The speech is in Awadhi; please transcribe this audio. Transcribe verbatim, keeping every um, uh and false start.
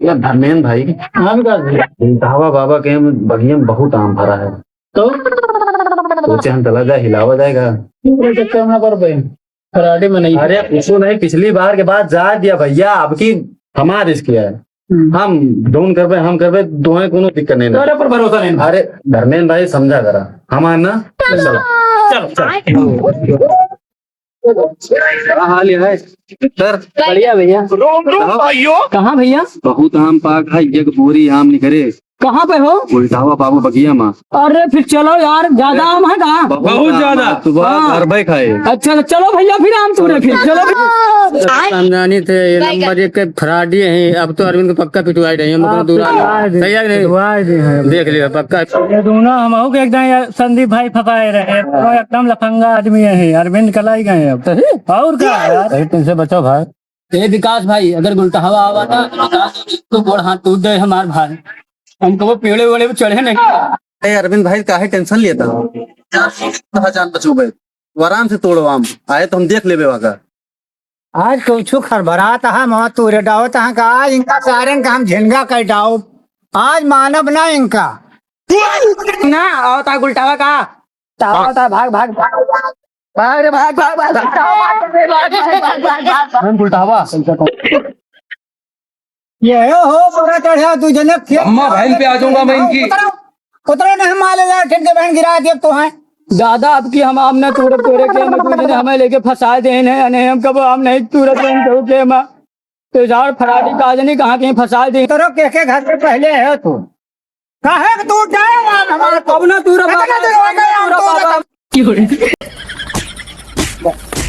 यार धर्मेंद्र भाई, आम का जी? धावा बाबा के बगिया में बहुत आम फरा है। तो? सोचे हम चला जाए, हिलावा जाएगा। पूरे चक्कर में कर बे। फराडी में नहीं। अरे कुछ नहीं, पिछली बार के बाद जा दिया भैया, अब की हमार रिस्क है। हम्म। हम जौन करबे, हम करबे, दोहे कोनो दिक्कत नहीं ना। तोरे पर भरोसा नहीं। अरे धर्मेंद्र भाई समझा करा, हमार ना। चलो। चलो, चलो। का हाल है सर? बढ़िया भैया। रोम रोम कहाँ? भाइयों। कहाँ भैया? बहुत आम पाक है, एक बोरी आम निकरे। कहाँ पे हो? उल्टावा बाबू बगिया मा। अरे फिर चलो यार, ज्यादा आम है का? बहुत ज्यादा। सुबह हाँ। घर पे खाए। अच्छा, तो चलो भैया, फिर आम तोड़े फिर, चलो फिर। समझानी थे, ये नंबर एक के फराडी है। अब तो अरविंद को पक्का पिटवाई रही है, हम लोग दूर आ गए। सही है कि नहीं? पिटवाई दी है। देख लिया, पक्का। ये दोनों हम हो के एकदम यार संदीप भाई फंसाए रहे, तो एकदम लफंगा आदमी है, अरविंद कलाई गए अब। सही? और का यार? सही, तुमसे बचो भाई। ए विकास भाई, अगर गुलटहवा आवा ना, तो गोड़ हाथ टूट जाए हमार भाई। हम कबो पेड़े वेड़े पे चढ़े नहीं। ए अरविंद भाई, काहे टेंशन लेता हो? कहाँ जान बचोबे? तू आराम से तोड़ो आम, आए तो हम देख लेबे वाका। आज कुछ खरबरात है, मवा तूरे डावत है का? आज इनका सारन का हम झिनगा कर डाओ। आज मानब ना इनका। ना, आवता गुलटावा का। तावा, तावा, भाग, भाग, भाग, भाग। भाग रे, भाग, भाग, भाग, भाग, भाग, भाग। हम गुलटावा। ये हो, तोरा चढ़ा, तू जनक खेत अम्मा बहन पे आ जाऊंगा मैं इनकी। उतरो, उतरो ना, हम माले ला, ठिन के बहन गिरा दिया तो है। दादा, अब की हम आम ना तोड़े, तोड़े के में तू जने हमें लेके फंसा दे ने, अने हम कब आम नहीं तोड़े, हम कहू के माँ। तो यार, फराडी का आज नहीं कहाँ कहीं फंसा दे। तोरो के, के घर पे पहले है तू। काहे के तू जाए यार हमारे को? अब ना तू रे इतना बाबा, देर हो गया, हम तू रे तोड़े बाबा।